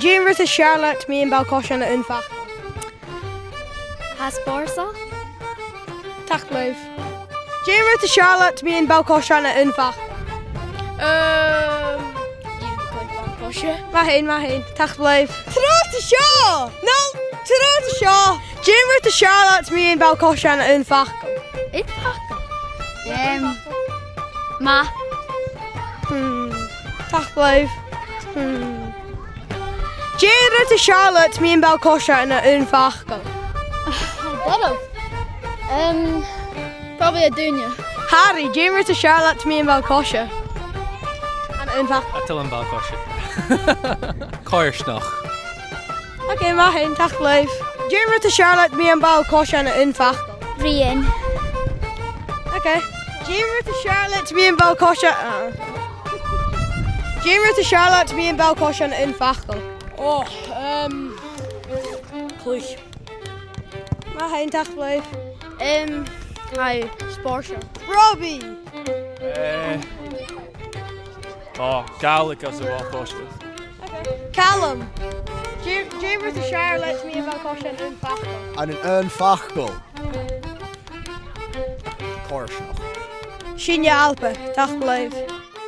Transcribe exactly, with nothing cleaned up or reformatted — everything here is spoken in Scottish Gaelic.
Dè an rud as fheàrr leat mu bhall-coise ann an aon fhacal? Tha spòrsail. Tapadh leibh. Dè an rud as fheàrr leat mu bhall-coise ann an aon fhacal? Ehm, dìreach ball-coise. Math fhèin, math fhèin. Tapadh leibh. Trobhad an seo! No, trobhad an seo! Dè an rud as fheàrr leat mu bhall-coise ann an aon fhacal? Aon fhacal? Ehm, math. Hmm. Tapadh leibh. Hmm. Dè an rud as fheàrr leat mu bhall-coise ann an aon fhacal? Dad. Ehm, probably a duine. Harry, dè an rud as fheàrr leat mu bhall-coise ann an aon fhacal? Aon fhacal. Ball-coise. Coimhearsnachd. Ok, math fhèin, tapadh leibh. Dè an rud as fheàrr leat mu ball-coise ann an aon fhacal? Rian. Ok. Dè an rud as fheàrr leat mu ball-coise, ah. Dè an rud as fheàrr leat mu ball-coise ann an aon fhacal? Oh, ehm, cluich. Math fhèin, tapadh leibh. Ehm, aye, spòrsail. Robbie! Eh, oh, Gàidhlig anns a' bhall-coise. Calum! Dè, dè an rud as fheàrr leat mu bhall-coise ann an aon fhacal? Ann an aon fhacal. Coimhearsnachd. Sin e, Alba, tapadh leibh.